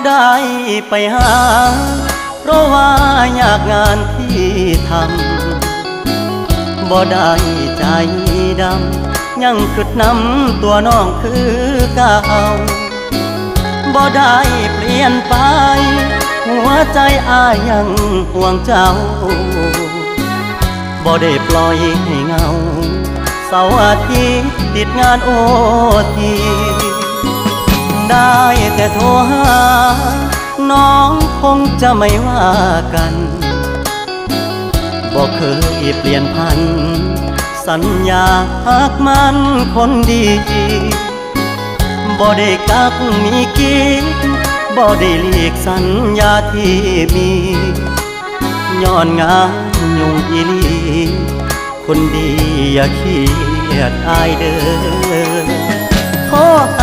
ໄດ້ໄປຫາ ເພາະວ່າຍາກງານທີ່ທຳ ບໍ່ໄດ້ໃຈດຳ ຍັງຄິດນຳຕົວນ້ອງຄືເກົ່າ ບໍ່ໄດ້ປ່ຽນໄປ ຫົວໃຈອ້າຍຍັງຫ່ວງເຈົ້າ ບໍ່ໄດ້ປ່ອຍໃຫ້ເຫງົາ ເສົາອາທິດຕິດງານໂອທີ ໄດ້ແຕ່ໂທຫາ ນ້ອງຄົງຈະໄມ່ວ່າກັນ ບໍ່ເຄີຍປ່ຽນຜັນ ສັນຍາຮັກໝັ້ນຄົນດີ ບໍ່ໄດ້ກັກມີກີດ ບໍ່ໄດ້ຫຼີກສັນຍາທີ່ມີ ຍ້ອນງານຫຍຸ້ງອີ່ຫຼີ ຄົນດີຢ່າຄຽດອ້າຍເດີ ຂໍໃຫ້